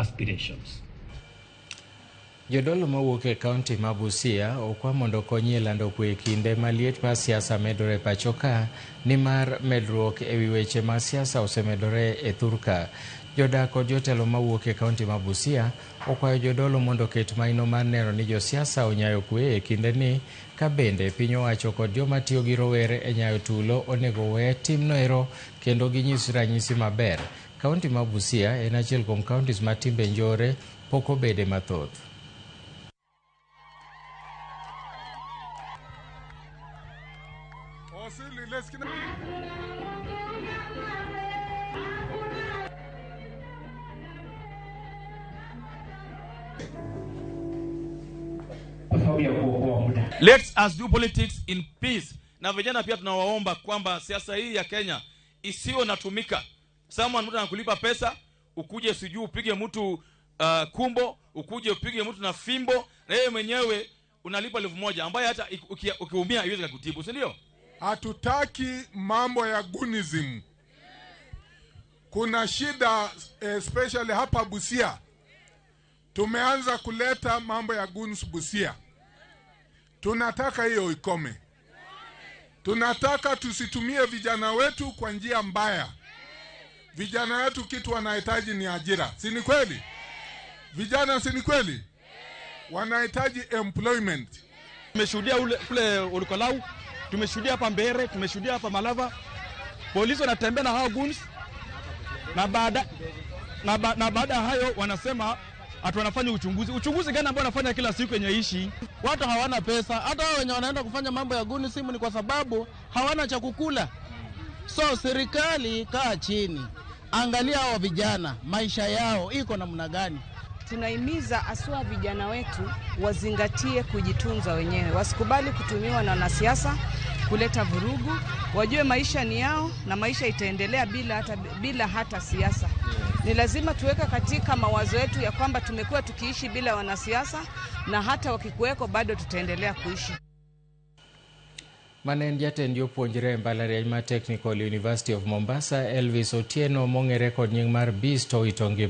aspirations. Jodolo mawuok e kaunti ma Busia okwa mondo okonyi e lando kwe e kinde ma liet mar siasa medore e pacho ka nimar medruok ewi weche mag siasa osemedore e thurka. Jodak kod jotelo mawuok e kaunti ma Busia okwayo jodolo mondo oket maino mar neno ni josiasa onyayo kwe e kindeni ka bende piny owacho kod joma tiyo gi rowere e nyayo tulo onego we timno ero kendo ginyis ranyisi maber. Kaunti ma Busia en achiel kuom kauntis ma timbe njore pok obede mathoth. Kwa sababu ya kuokoa muda. Let us do politics in peace. Na vijana pia tunawaomba kwamba siasa hii ya Kenya isiyo natumika. Someone mtu anakulipa pesa, ukuje sijui upige mtu kumbo, ukuje upige mtu na fimbo, na yeye mwenyewe unalipa 1,000 ambaye hata ukiumia haiwezi kukutibu, si ndio? Hatutaki mambo ya gunism. Kuna shida especially hapa Busia. Tumeanza kuleta mambo ya guns Busia. Tunataka hiyo ikome. Tunataka tusitumie vijana wetu kwa njia mbaya. Vijana wetu kitu wanahitaji ni ajira. Si ni kweli? Vijana si ni kweli? Wanahitaji employment. Tumeshuhudia kule Olkolau, tumeshuhudia hapa Mbere, tumeshuhudia hapa Malava. Polisi wanatembea na hao goons na baada hayo wanasema ati wanafanya uchunguzi. Uchunguzi gani ambao wanafanya kila siku yenye ishi? Watu hawana pesa. Hata wao wenye wanaenda kufanya mambo ya guni simu ni kwa sababu hawana cha kukula. So serikali kaa chini, angalia hao vijana maisha yao iko namna gani. Tunahimiza haswa vijana wetu wazingatie kujitunza wenyewe, wasikubali kutumiwa na wanasiasa kuleta vurugu, wajue maisha ni yao na maisha itaendelea bila hata siasa. Ni lazima tuweke katika mawazo yetu ya kwamba tumekuwa tukiishi bila wanasiasa na hata wakikuweko bado tutaendelea kuishi. Mane en jatend jopuonjre e mbalariany mar Technical University of Mombasa, Elvis Otieno mong'ere kod nying mar Beast owito ngima.